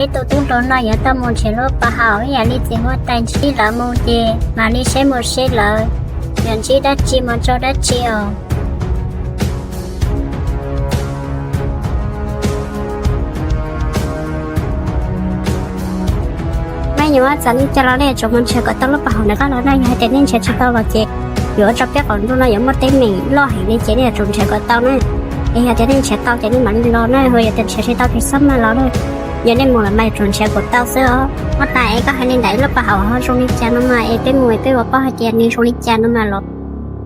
Peb tus tub hluas no yuav tau mus nrhiav lub pas haum ib yam li txiv huab tais ntsib lawv mus ces mam li seb mus seb lawv yuav ntsib dab tsi mus rau dab tsi os. Nej nyuam txawm li cas los nej yuav tsum mus nrhiav kom tau lub pas haum ntawd los na. Yog hais tias nej nrhiav tsis tau los ces yuav ua rau peb qaum ntuj no yuav muaj teeb meem loj heev li ces nej yuav tsum nrhiav kom tau na. Es yog tias nej nrhiav tau ces nej mam li los na, yog tias nrhiav tsis tau ces txhob maj los na. Yog nej mus lawm mas yuav tsum nrhiav kom tau xwb os. Huab tais, es koj hais li ntawd lub pas haum ho zoo li cas no mas es peb mus es peb ua paub hais tias nws zoo li cas no mas los.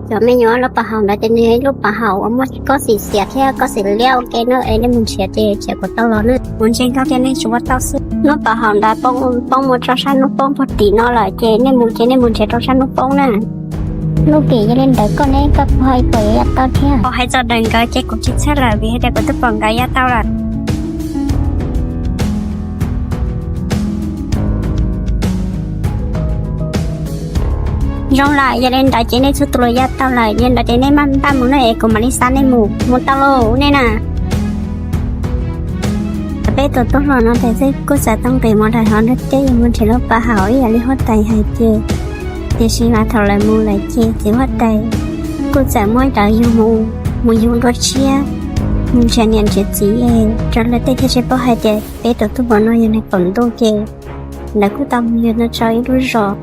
Cov me nyuam, lub pas haum ntawd ces nws yog ib lub pas haum uas muaj kob xim xiav thiab kob xim liab ua ke na, es nej mus nrhiav ces nrhiav kom tau los na. Kuv ntseeg tau tias nej yuav tsum ua tau xwb. Lub pas haum ntawd poob mus rau sab hnub poob puag tim no lawm ces nej mus ces nej mus nrhiav rau sab hnub poob na. Lub Kim, yog li ntawd koj ne, koj puas ho ib puas yuav ya tau thiab? Hais txog ntawm nkawd ces kuv tsis txhawj lawm vim hais tias kuv twb pom nkawd ya tau lawm. Zoo lawm, yog li ntawd ces nej txhua tus los ya tau lawm, yog li ntawd ces nej maj npaj mus na es kuv mam li xa nej mus. Mus tau lauj nej na. Peb tus tub hluas no ces kuj txawm tau nqis mus daim hauv ntiaj teb yuav mus nrhiav lub pas haum ib yam li huab tais hais ces, tiam sis mas thaum lawv mus lawm ces txiv huab tais kuj txawm muab cov yug mus, mus yug dua tshiab, mus nrhiav niam nrhiav txiv es rau lawv tej thiaj tsis paub hais tias peb tus tub hluas no yog nws qaum ntuj ces lawv kuj tau mus yug nws rau ib lub zos.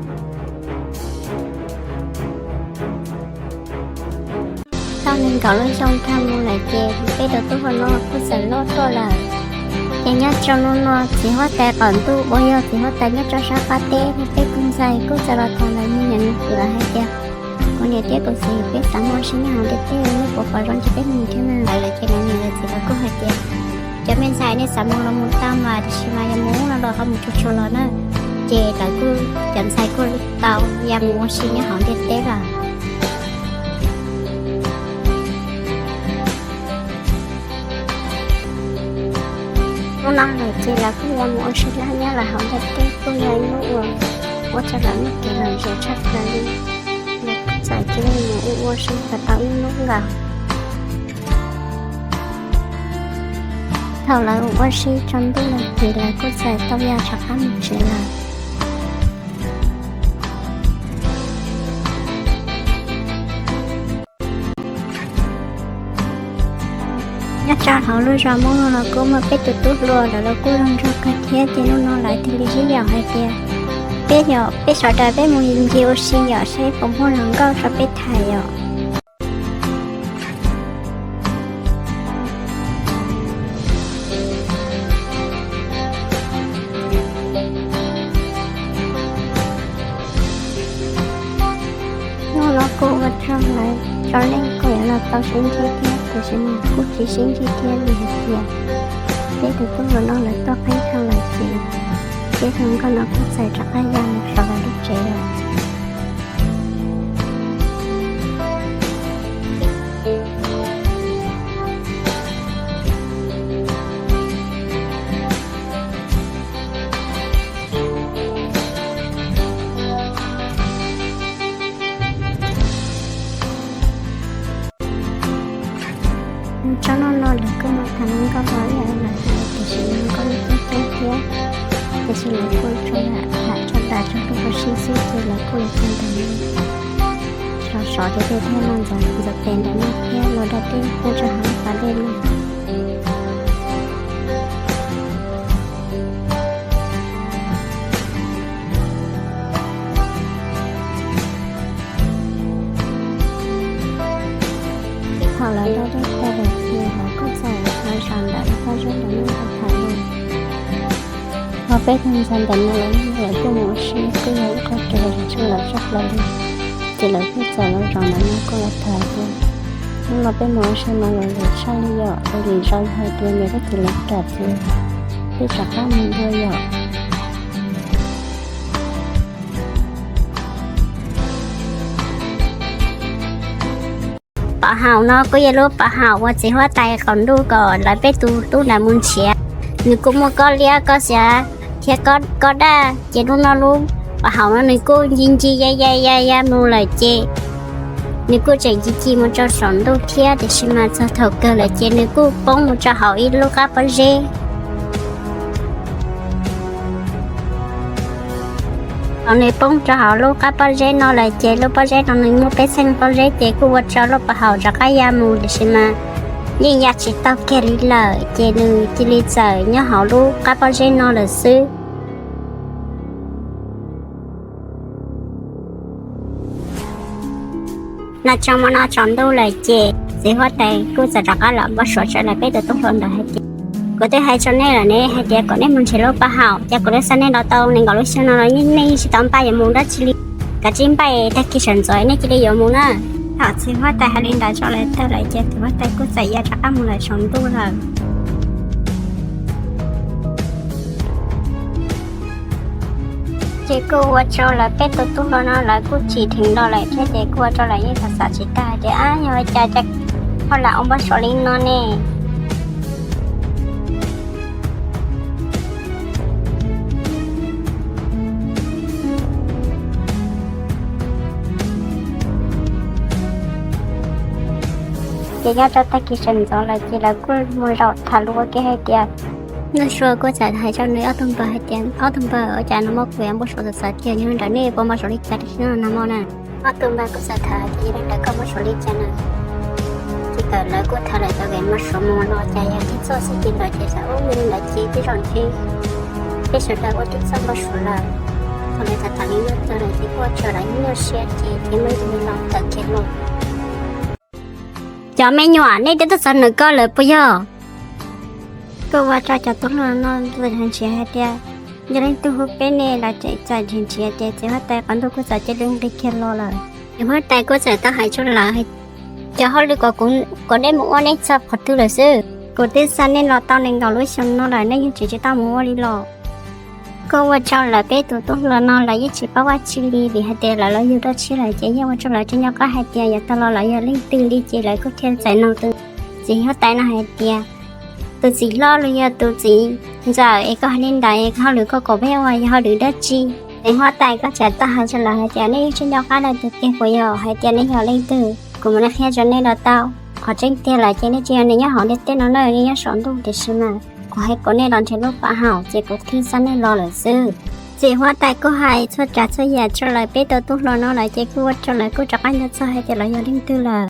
Tau nees nkaum lub xyoo dhau mus lawm ces peb tus tub hluas no kuj txawm loj tuaj lawm. Ces nyob rau hnub no txiv huab tais qaum ntuj uas yog txiv huab tais nyob rau sab qab teb thiab peb tus ntxhais kuj txawm los tham lawv niam nws txiv lawm hais tias, kuv niam thiab kuv txiv, peb xav mus ua si nyob hauv ntiaj teb, nej puas pom zoo nrog peb mus thiab na? Lawv ces lawv niam lawv txiv lawv kuj hais tias, cov me ntxhais, nej xav mus los mus tau mas, tiam sis mas yog mus hnub no los ho mus tsuag tsuag los na. Ces lawv kuj, cov ntxhais kuj tau ya mus ua si nyob hauv ntiaj teb lawm. Hnub no lawm ces lawv kuj ya mus ua si nyob lawm hauv ntiaj teb, kuj yog ib hnub uas ua rau lawv muaj kev lom zem tshaj plaws li. Lawv kuj txawm cia li mus ua ua si kom tau ib hnub nkaus. Thaum lawv ua si tsaus ntuj lawm ces lawv kuj txawm tau ya rov qab mus tsev lawm. Nyob rau hauv lub zos Hmoob no los kuj muaj peb tus tub hluas, lawv los kuj zoo nraug kawg thiab, ces hnub no lawv thiaj li sib yaum hais tias, peb yom, peb sawv daws peb mus ncig ua si yom, seb puas muaj hluas nkauj rau peb tham yom. Hnub no kuj ua rau lawv tso leej kuj yuav los tau sib ntsib thiab, tiam sis mas kuj tsis sib ntsib thiab vim hais tias peb tus tub hluas no lawv tuaj qhib dhau lawm ces peb tus nkauj no kuj txawm rov qab ya mus rau lawv lub tsev lawm. Tsob hnub no lawv kuj mus tham hluas nkauj los ib yam li lawv hais, tiam sis hluas nkauj yeej coob coob thiab, tiam sis lawv kuj tsuas lam tham tso tas tso lub ua si xwb ces lawv kuj los txog ntawm no. Sov sov tiag tiag thiab no, ntxov ntxov tes ntawm no thiab los daj dej nyob rau hauv lub pas dej no. Thaum lawv daj dej tag lawm ces lawv kuj txawm los zaum ntawm lub pob zeb ntawm no los tham lus. Ho peb tus ntxhais ntawm no los lawv kuj mus ua si, kuj yog ib qho kev zoo rau lawv tshaj plaws li. Ces lawv kuj txawm los zaum ntawm no kuj los tham tias, hnub no peb mus ua si mas lom zem tshaj li yom, ua li zaum hais tias nws kuj tsis los kam ces peb rov qab mus dua yom. Pas haum no kuj yog lub pas haum uas txiv huab tais qaum ntuj kom lawv peb tus tub ntawd mus nrhiav. Nws kuj muaj kob liab kob xav thiab kob daj, ces hnub no lub pas haum no nws kuj ncig ncig ya ya ya ya mus lawm ces nws kuj tseem ci ci mus rau saum ntuj thiab, tiam sis mas txog thaum kawg lawm ces nws kuj poob mus rau hauv ib lub qab pob zeb. Thaum nws poob rau hauv lub qab pob zeb no lawm ces lub pob zeb no nws muaj peb txheej pob zeb ces kuj ua rau lub pov haum rov qab ya mus, tiam sis mas yeej ya tsis tau kiag li lawm ces nws cia li txawm nyob hauv lub qab pob zeb no lawm xwb. Nag tso mo no tsaus ntuj lawm ces txiv huab tais kuj txawm rov qab los npau suav rau lawv peb tus tub hluas ntawd hais tias, kuv twb hais rau nej lawm ne hais tias kom nej mus nrhiav lub pov haum, ces kuv twb xa nej los tau nees nkaum lub xyoo no los nej yeej tsis tau npaj yuav mus dab tsi li. Kav tsij npaj tag kis sawv ntxov nej cia li yuav mus na. Thaum txiv huab tais hais li ntawd rau lawv tag lawm ces txiv huab tais kuj txawm ya rov qab mus lawm tsaus ntuj lawm. Ces kuj ua rau lawv peb tus tub hluas no lawv kuj chim dheev los lawm thiab ces kuj ua rau lawv yeej xav xav tsis tag hais tias, ab, yog ua cas cas ho lam ua npau suav li no ne? Ces nyob rau tag kis sawv ntxov lawm ces lawv kuj mus zaum tham lus ua ke hais tias, Nuj Sua kuj txawm hais rau nws ob tug npawg hais tias, ob tug npawg, ua cas no mas kuv yuav npau suav xav xav tias yog li ntawd nej puas npau suav li cas tam sim no no mas na? Ob tug npawg kuj txawm tham hais tias, yog li ntawd koj npau suav li cas na? Ces thaum lawv kuj tham lawm tau kev npau suav mus los cas yog tib txoj xwb ces lawv ces txawm ub yog li ntawd ces tej zaum ntshe peb sawv daws ua tib txoj npau suav lawm. Thaum lawv tham tham li no tag lawm ces kuj ua rau lawv nyuaj siab ces thiaj muaj ib tug me laus tawm kiag los. Cov me nyuam, nej twb tuaj txog nws ko lawm puas yog? Kuj ua rau cov tub hluas no txawm ntshai hais tias, yog leej twg hu peb ne, lawv txawm ntshai ces txiv huab tais qhov ntuj kuj txawm cia li nqis kiag los lawm. Txiv huab tais kuj txawm tau hais rau lawv, cov hauj lwm kom kuv, kom nej mus ua nej txog qhov twg lawm xwb? Kuv twb xa nej los tau nees nkaum lub xyoo no lawm nej yeej tseem tsis tau mus ua li los. Kuj ua rau lawv peb tus tub hluas no lawv yeej tsis paub dab tsi li vim hais tias lawv los yug dab tsi lawm ces yeej ua rau lawv tsis nco qab hais tias yav tag los lawv yog leej twg li ces lawv kuj thiaj txawm nug tus txiv huab tais no hais tias, tus txiv hlob los yog tus txiv ntxawm es koj hais li ntawd es hauj lwm koj kom peb ua yog hauj lwm dab tsi? Txiv huab tais kuj txawm tau hais rau lawv hais tias, nej yeej tsis nco qab rau tus tiag puas yog? Hais tias nej yog leej twg, kuv mam li qhia rau nej los tau. Qhov tseeb tiag lawm ces nej tsis yog neeg nyob hauv ntiaj teb no na, nej nyob saum ntuj, tiam sis mas kuv hais kom nej los nrhiav lub pov haum ces kuv thiaj xa nej los lawm xwb. Txiv huab tais kuj hais txhua tsav txhua yam rau lawv peb tus tub hluas no lawm ces kuj ua rau lawv kuj rov qab nco txog hais tias lawv yog leej twg lawm.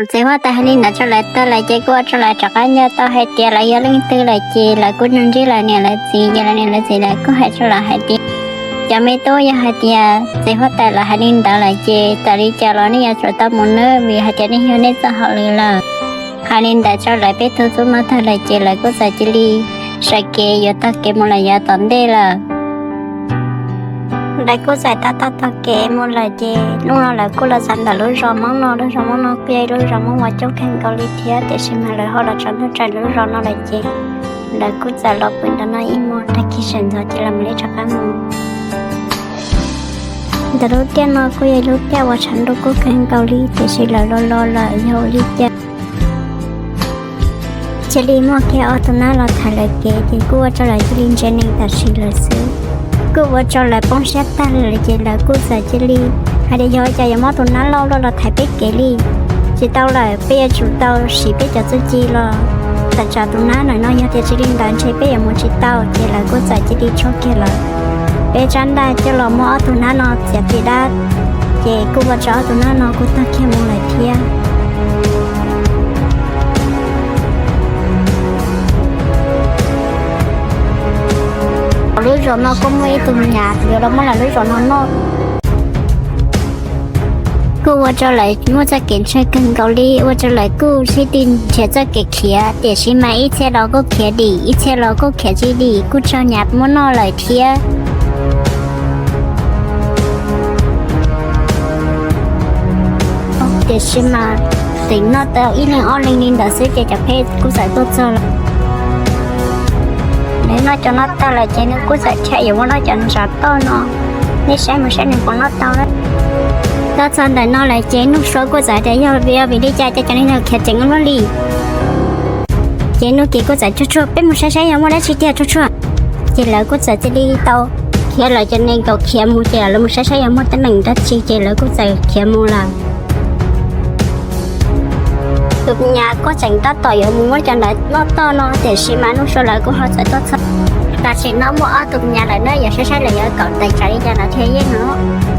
Txiv huab tais hais li ntawd rau lawv tag lawm ces kuj ua rau lawv rov qab nco tau hais tias lawv yog leej twg lawm ces lawv kuj ntsib lawv niam lawv txiv, ces lawv niam lawv txiv lawv kuj hais rau lawv hais tias, cov me tub, yog hais tias txiv huab tais lawv hais li ntawd lawm ces txawm li cas los nej yuav tsum tau mus nawb, vim hais tias nej yog nej txoj hauj lwm lawm. Hais li ntawd rau lawv peb tug tub hluas tag lawm ces lawv kuj txawm cia li sawv kev yuav taug kev mus lawm yav tom ntej lawm. Lawv kuj txawm tau taug kev mus lawm ces hnub no lawv kuj los txog ntawm lub zos Hmoob no. Lub zos Hmoob no kuj yog ib lub zos Hmoob uas coob kawg nkaus li thiab, tiam sis mas lawv ho los tsaus ntuj tsaws lub zos no lawm ces lawv kuj txawm los pw ntawm no ib hmos, tag kis sawv ntxov ces lawv mam li rov qab mus. Ntawm lub tiaj no kuj yog ib lub tiaj uas tshav ntuj kub kawg nkaus li, tiam sis lawv los los lawm yog ua li cas cia li muaj kiag ob tug nab los thaiv lawv kev ces kuj ua rau lawv cia li ntsia neeg tam sim lawm xwb. Kuj ua rau lawv poob siab tag lawm ces lawv kuj txawm cia li hais tias, yog ua cas yuav muaj tus nab loj loj los thaiv peb kev li? Tsis tau lawm, peb yuav tsum tau siv peb cov txuj ci los tawm tsam tus nab ntawm no, yog tias tsis li ntawd ntshe peb yuav mus tsis tau. Ces lawv kuj txawm cia li tshuaj kiag lawm peb tsab ntaj coj los muab ob tug nab no txiav txim dab, ces kuj ua rau ob tug nab no kuj tag kiag mus lawm thiab. Hauv lub zos no kuj muaj ib tug me nyuam yuav los muab lawv lub zos no noj. Kuj ua rau lawv muaj txoj kev ntshai kawg nkaus li, ua rau lawv kuj sib tw nrhiav txoj kev khiav, tiam sis mas ib txhia los kuj khiav dim, ib txhia los kuj khiav tsis dim, kuj raug nyab muab noj lawm thiab. Tiam sis mas tseem noj tau ib leeg ob leeg li ntawd xwb ces cov phem kuj txawm tuaj txog lawm. Nws noj cov no tag lawm ces nws kuj txawm tshaj yuav muab noj cov ntsav toj no. Nej saib mus saib nws puas noj tau na. Tuaj txog ntawm no lawm ces Nuj Sua kuj txawm tias, yog vim li cas cas cov neeg no khiav tseem ua luaj li? Ces Nuj Kim kuj txawm tsuag tsuag, peb mus saib saib yog muaj dab tsi tiag tsuag tsuag. Ces lawv kuj txawm cia li tau khiav lawm, cov neeg tau khiav mus ces lawv mus saib saib yog muaj teeb meem dab tsi ces lawv kuj txawm khiav mus lawm. Tus nyab kuj tseem tab tom yuav mus muab cov ntawd noj toj no, tiam sis mas Nuj Sua lawv kuj ho txawm tuaj txog. Tam sim no muaj ob tug me nyuam lawm na, yog saib saib lawv yuav kaum tes tsawv li cas no thiaj yeej os.